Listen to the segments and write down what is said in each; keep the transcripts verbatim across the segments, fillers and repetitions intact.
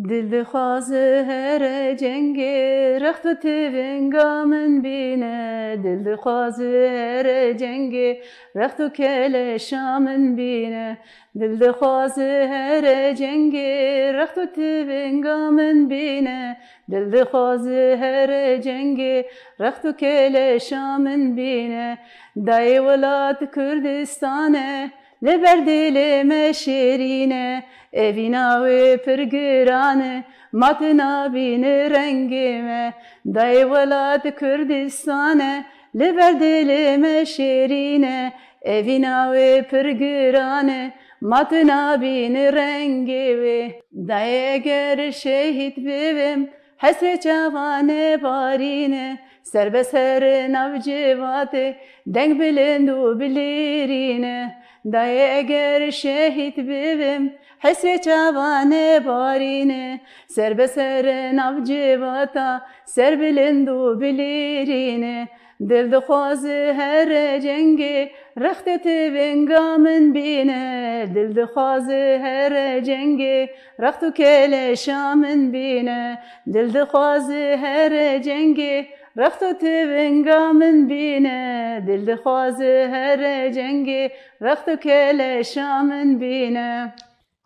Dil dixwaze here cengê, rext û tivinga min bîne. Dil dixwaze here cengê, rext û keleşa min bîne. Dil dixwaze here cengê, rext û tivinga min bîne. Dil dixwaze here cengê, rext û keleşa min bîne. Dayê welat Kurdistan e, li ber dilê me şêrîn e. Evîna wê pir giran e, ma tu nabînî rengê me. Dayê welat Kurdistan e, li ber dilê me şêrîn e. Evîna wê pir giran e, ma tu nabînî rengê wê. Dayê eger şehîd bibim, hesrê çavan e barîne. Ser be ser nav civatê, deng bilind û bilîrîne. Dayê eger şehîd bibim, hesrê çavan e barîne. Ser be ser nav civata, ser bilind û bilîrîne. Dil dixwaze here cengê, rextê tivinga min bîne. Dil dixwaze here cengê, rext û keleşa min bîne. Dil dixwaze here cengê, rext û tivinga min bîne. Dil dixwaze here cengê, rext û keleşa min bîne.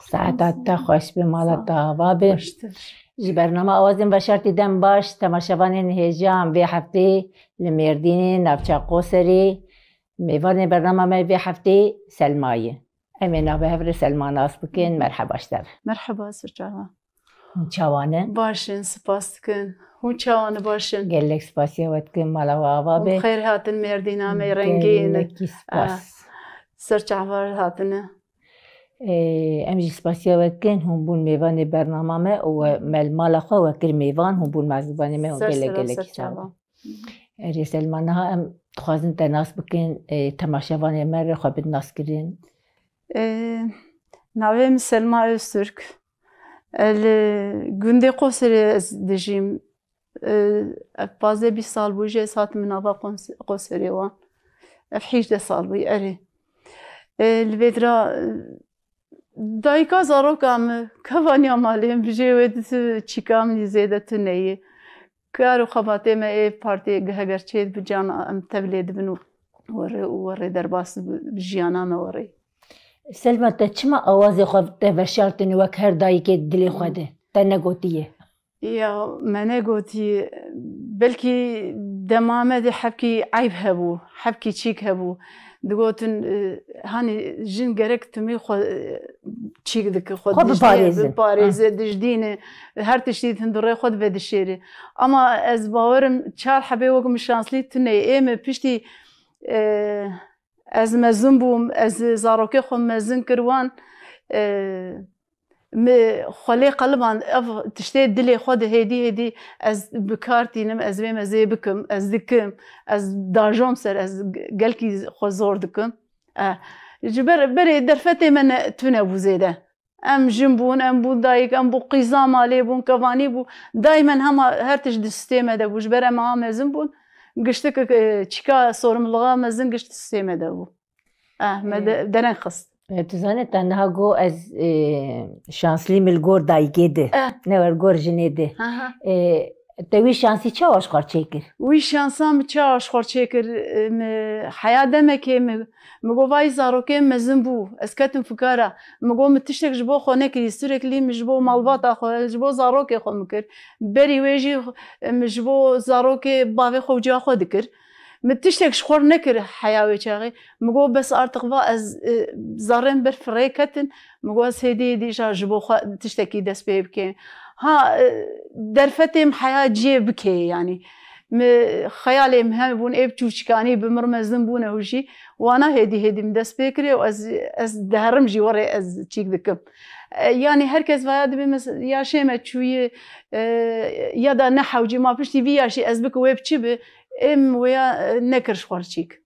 Saeta te xweş be, mala te ava be. Xweştir. Ji bernama Awazên Veşartî dem baş, temaşevanên hêja em vê heftê li Mêrdînê, navça Qoserê. Mêvanê bernama me vê heftê Selma ye. Em ê navê hev re Selma nas bikin. Merheba ji te ve. Merheba, sirçava. Hûn çawa ne? Baş in, spas dikin. Hûn çawa ne, baş in? Gelek spasiya we dikim, mala we ava be. Hûn xêr hatin Mêrdîna me rengîn. Gelekî spas. Ah, ser çavar hatine. Ê, em jî spasiya we dikin, hûn bûn mêvanê bernama me û we me li mala xwe we kir mêvan, hûn bûn mezûbanê me û gelek gelekî sağ ol. Erê Selma, niha em dixwazin te nas bikin, ê, temaşevanê me re xwe bidin nas kirin. Ê, navê min Selma Öztürk. Li gundê Qoserê ez dijîm. Ev pazdeh bîst sal bû jî ez hatim nava Qons-, Qoserê wan. Ev hîjdeh sal bû, erê. E, li vê dira, e, dayika zaroka min, kevaniya malê min, bi jê wê di çîka min zêde tune ye. Kar û xebatê me ê partiyê heger çê dibe, can em tevlê dibin û werê û werê derbas dibe, bi jiyana me werê. Selma, te çima awazê xwe te veşartin wek her dayikê dilê xwe de? Te negotiye? Ya, me negotî, belkî dema me de hebkî eyb hebû, hebkî çîk hebû. Digotin, e, hanî jin gerek timî xwe, e, çîk dike, xwe biparêze, biparêze, dijdîne. Her tiştî di hundirê xwe de vedişêre. Ama ez bawerim çar hebê wek min şanslî tune. Ê me piştî, e, ez mezin bûm, ez zarokê xwe mezin kir wan, e, Min xwe lê qeliband, ev tiştê dilê xwe de hêdî hêdî ez bi kar tînim, ez vê mezê bikim, ez dikim, ez dajom ser, ez gelkî xwe zor dikim. Eh, ji ber, berê derfetê me ne, tune bû zêde. Em jin bûn, em bûn dayik, em bû qîza malê bûn, kevanî bû. Daymen hema her tişt di sistê me de bû. Ji ber em a mezin bûn, giştik, eh, çîka sorumluluğa mezin gişt di sistê me de bû. Eh, me de-, dereng xist. E, tu zanî, te niha got ez, e, şanslî me li gor dayikê de. Eh. Ne wer gor jinê de. Aha. E, te wî şansî çawa ji xwe çêkir? Wî şansa min çawa ji xwe çêkir? E, min heya demekê min, min got vay zarokê mezin bû. Ez ketim fikara. Min got min tiştek ji bo xwe nekirî. Sürekli min ji bo malbata xwe, ji bo zarokê xwe min kir. Berî wê jî, e, min ji bo zarokê bavê xwe û ciya xwe dikir. Min tiştek ji xwe nekir heya wê çaxê. Min got, bes artık va ez, e, zarên ber firê ketin. Min got, ez hêdî hêdî îşa ji bo xwe tiştekî dest pê bikêm. Ha, e, derfetê min heya cihê bikê, yanî. Min xeyalê min hebûn, ê bi çûçikanî bi mir mezin bûne û jî wana hêdî hêdî min dest pê kirê û ez, ez diherim jî werê ez çîk dikim. E, yanî her kes vaya dibê mes-, yaşê me çûyî, e, ya da ne hewcî ma piştî vî yaşî ez bikim wê bi çi bi, ê min wêya, e, nekir ji xwe re çîk. Eh,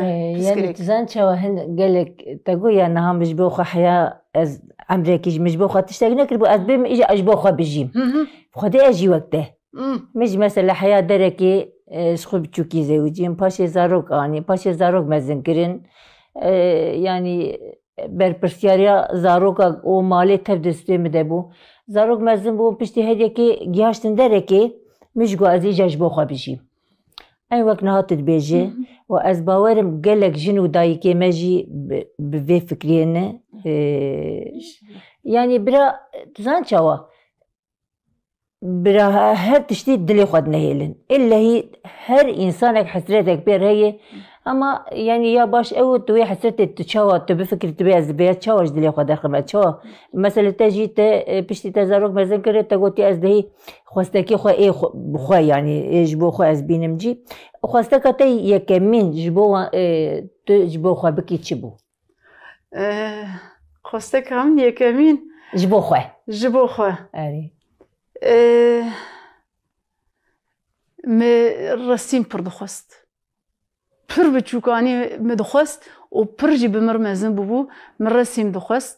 Ee, yani piskirêk. Tu zan çawa hin gelek te got ya niha min ji bo xwe heya ez emrekî ji min ji bo xwe tiştek nekiribû, ez bêm îja ji bo xwe bijîm. Hı hı. Xwedê ez jî wek te. Hı. Min jî mesela heya derekê, e, ji xwe biçûkî zewicîm, paşê zarok anî, paşê zarok mezin kirin. E, yani berpirsiyariya zaroka û malê tev destê min de bû. Zarok mezin bûn, piştî her yekê gihaştin derekê, min ji got ez îcar ji bo xwe bijîm. Eyn wek niha tu dibêjî, û ez bawerim gelek jin û dayikê me jî bi, bi vê fikriyê ne. Ee, yanî bira, tu zan çawa? Bira he-, her tiştî dilê xwe dinehêlin. Illehî her însanek hesretek pê re heye. Ama yanî ya baş ew, tu wê hesretê tu çawa, tu bifikirî tu bê ez vêya çawa ji dilê xwe derxim, ez çawa? Mesela te jî te, e, piştî te zarok mezin kir, te gotî ez dehî xwestekê xwe ê xwe, bi xwe yanî, ê ji bo xwe ez bînim cî. Xwesteka te yekemîn ji bo wan, e, tu ji bo xwe bikî çi bû? Eh, xwesteka min yekemîn Ji bo xwe. Ji bo xwe. Erê. Eh, min resîm pir dixwest. Pir biçûkanî min dixwest û pir jî bi min re mezin bûbû. Min resîm dixwest.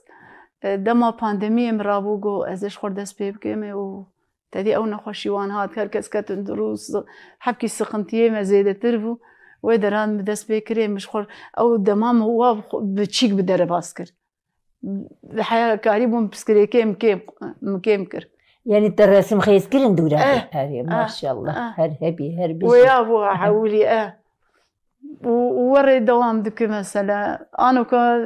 Eh, dema pandemiyê min rabû, got, ez ê ji xwe dest pê bikim û Tedî ew nexweşî wan hat, her kes ketin dirû, si-, hebkî siqintiyê me zêdetir bû. Wê deran min dest pê kirê, min ji xwe, ew dema min wa bi xwe, bi çîk bi derebas kir. Bi heya karî bûn piskirêkê min kêm, min kêm kir. Yanî te resim xêz kirin dûra Eh, de? Herê, eh, maşallah. Eh. Her hebî, her bijî. Wê ya bû hewilî, eh. û, û werê dewam dike mesela. Anoka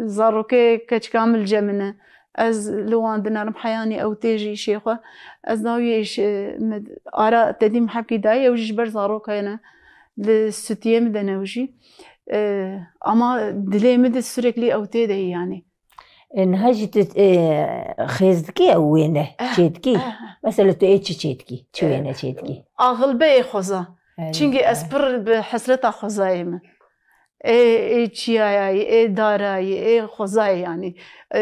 zarokê keçika min li cem min e. Ez li wan dinerim, heyanî ew tê ji îşê xwe. Ez navê îş, e, min ara tedî min hebkî dayî, ew jî ji ber zarok hene. Li stûdyoyê min de ne ew jî. E, ama dilê min de sürekli ew tê de yî yanî. E, niha jî tu, e, xêz dikî ew wêne Eh, çêdikî? eh. Mesela tu ê çi çêdikî? Çi Eh, wêne çêdikî? Axilbe ê xweza. Erê, Çingî ez eh. pir bi hesreta xwezayê me. Ê, ê çiyayayî, ê darayî, ê xwezayê yanî. E,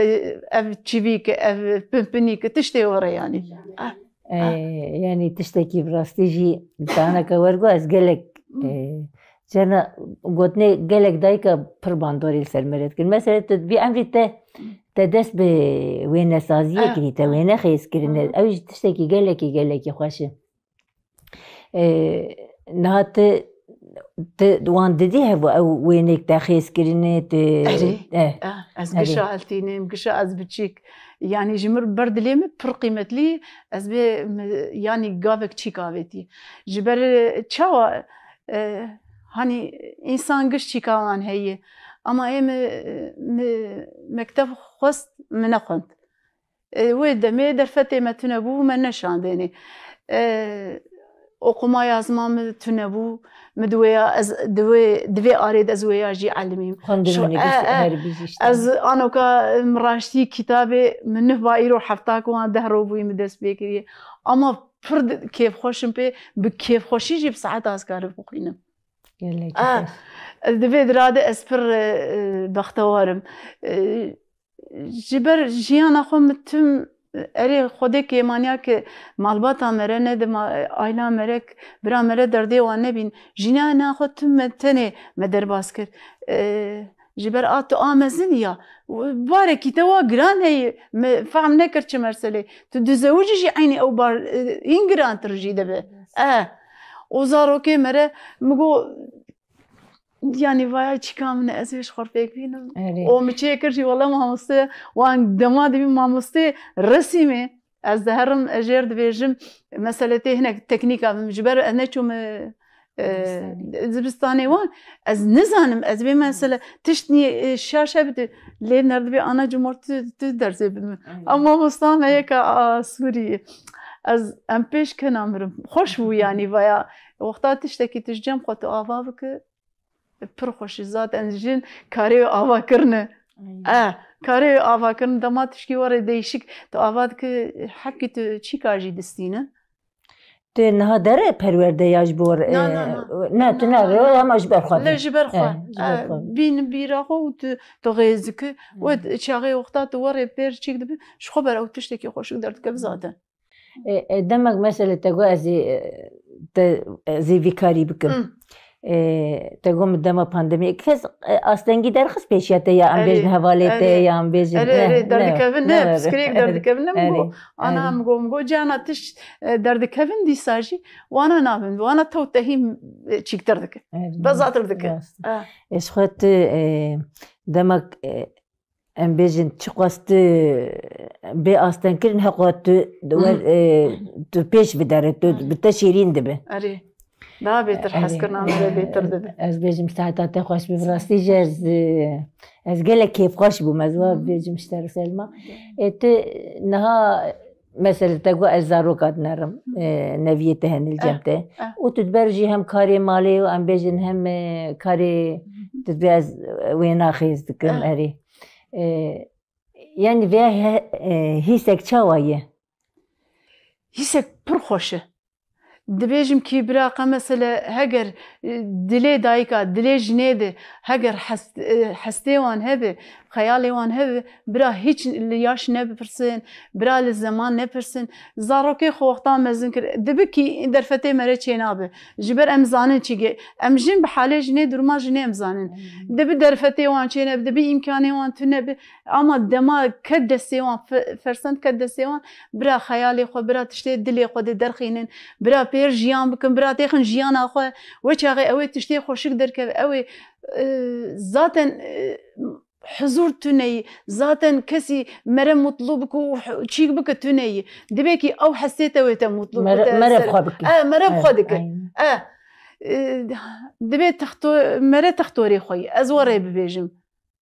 ev çivîk, ev pimpinîk, tiştê were yanî. Ah, Ee, ah. Yanî tiştekî bi rastî jî daneke wergo ez gelek, Hmm. e, cena gotinê gelek dayika pir bandorê li ser me re dikin. Mesela tu vî emrî te, te dest bi wênesaziyê Ah, kirî, te ah. wêne xêz kirine. Hmm. Ew jî tiştekî gelekî, gelekî xweş e. Ee, niha tu, tu wan didî hev ew wêneyek te xêz kirine, tu Erê. Eh, Ah, ez erê. gişa ez tînim, gişa ez biçîk. Yanî ji min ber dilê min pir qîmetlî, ez bê mi-, yanî gavek çîk avêtî. Ji ber, e, çawa, e, hanî însan giş çîka wan heye. Ama ê mi, mi mekteb xwest, mi nexwend. E, wê demê derfetê me tune bû, me neşandêne. E, oqumaya ziman min tune bû, min di wêya ez, di wê, di vê arê de ez wêya jî elimîm. Xwendin Şu- û nivîs e, e, her bijî işte. Ez anoka, em, raştî kitabê min nuh ba îro hefta ku wan deh ro bûyî min dest pê kiriye. Ama pir di- kêfxweş im pê, bi kêfxweşî jî bi saet ez karim bixwînim. Gelekî Ah, xweş. ez di vê dira de ez pir, e, e, bextewar im. E, Ji ber jiyana xwe min tim, erê, Xwedê kêmaniya ke malbata me re nede, ma-, ayla me re, bira me re derdê wan nebîn. Jiyana xwe tim me tenê me derbas kir. E, ji ber a tu a mezin ya. Barekî te wa giran heye. Me fehm nekir çi meselê. Tu dizewicî jî eynî ew bar, e, hîn girantir jî dibe. E, û zarokê me re, min got, Yanî vaya çîka min e, ez ê ji xwe pêk bînim. Erê. O min çê kir jî, wela mamoste, wan dema dibî mamoste resîmê. Ez diherim, ez jêr dibêjim, mesele tê hinek teknîka min, ji ber ez neçûm, e, Zibistanê. zibistanê wan. Ez nizanim, ez bê mesele tişt nî, e, şaş hebite, lê nerdibê ana cumhur tu, tu dersê bidin. Aynen. Ama mamosta me yeka a Sûriyê. Ez em pêş kena mirim. Xweş bû yanî vaya. Wexta tiştekî tu ji cem xwe tu ava bike, pir xweş e. Zaten jin karê wê ava kirine. Aynen. Eh, karê wê ava kirin, dema tişkî were değişik. Tu ava dike, hepkî tu çîka jî distîne. Tu niha dere perwerde ya ji bo, Na, na, eh, na. ne, tu Na, ne, na, na. ama ji ber xwe Lê be. ji ber xwe. Eh, ji ber Eh, xwe. Bîn bîra xwe û tu, tu xêz dike. Hmm. Wê çaxê wexta tu were pêr çîk dibe, ji xwe ber ew tiştekî xweşik derdikeve zaten. E, e, demek mesele te got ez ê, e, te, ez ê vî karî bikim. Hmm. E, te got min dema pandemiyê kes, e, astengî derxist pêşiya te ya em Erê, bêjin hevalê te erê. ya em bêjin Erê, ne, erê, ne, derdikevin ne, ne, piskirêk erê, derdikevin ne min erê, got. Ana erê. min got, min got cana tişt, e, derdikevin dîsa jî wana nabin. Wana tew tehî, e, çîktir dike. Erê, Bezatir dike. rast. E. Ez xwe tu, e, demek, e, em bêjin çiqas tu bê astengkirin, heqwa tu wer, e, tu pêş bidere, tu bi te şêrîn dibe. Erê. Daha bêtir Erê. Hezkirina min re bêtir dibe. Ez bêjim saeta te xweş bi, bi rastî jî ez, e, ez gelek kêfxweş bûm, ez wa bêjim ji te re Selma. E, tu niha mesela te got ez zaroka dinerim, e, neviyê te hene li cem te. Eh. Û tu diber jî hem karê malê û em bêjin hem, e, karê tu dibê ez wêna xêz dikim Eh. erê. E, yani vê he, e, hîsek çawa ye? Hîsek pir xweş e. Dibêjim kî bira qe mesele heger, e, dilê dayika, dilê jinê de heger hest, e, hestê wan hebe, xeyalê wan hebe, bira hiç li yaş nebipirsin, bira li zeman nepirsin. Zarokê xwe wexta mezin kir. Dibi kî derfetê me re çênabe. Ji ber em zanin çi ge-, em jin bi halê jinê, duruma jinê em zanin. Dibi derfetê wan çênebe, dibi îmkanê wan tune be. Ama dema ket destê wan, fe-, fersend ket destê wan, bira xeyalê xwe, bira tiştê dilê xwe de derxînin, bira pêr jiyan bikin, bira têxin jiyana xwe. Wê çaxê ew ê tiştê xweşik derkeve, ew ê, e, zaten, e, huzur tuneyî, zaten kesî mere mutlu bike û h-, çîk bike tuneyî. Dibê kî ew hestê te wê te mutlu Mere-, bike, te merev ser-, xwe bike. E, merev E, xwe dike. aynen. E, e, dibê texto-, mere textorê xwe yî. Ez we rê bibêjim.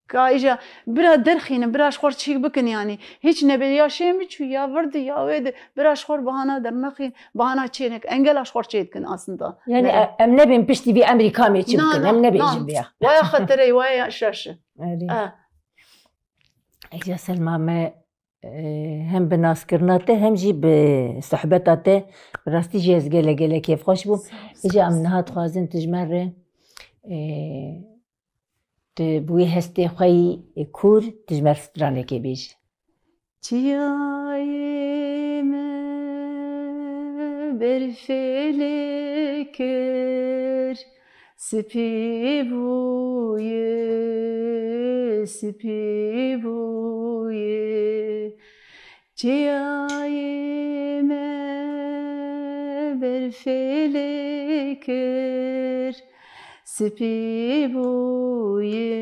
Ka îja bira derxînin, bira ji xwe çîk bikin yanî. Hiç nebe ya şê min çû, ya vir di, ya wê di. Bira ji xwe bahana dernexîn, bahana çê nekin. Engela ji xwe çê dikin aslında. Yani Nere. e-, em nebên piştî vî emrî kamê çi Na, bikin, na, em na. nebêjin vêya. Waya xetere, waya şaş. Erê. Eh, Îja Selma me, e, hem bi naskirina te hem jî bi sohbeta te bi rastî jî ez gelek gelek kêfxweş bûm. Îja em niha dixwazin tu ji me re, e, tu bi wî hestê xwe yî kûr tu ji me re stranekê bêjî. Çiyayê me berfê lê kir, spî bûye, spî bûye. Çiyayê me berfê lê kir, spî bûye,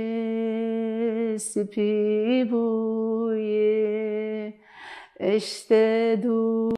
spî bûye. Eşte dû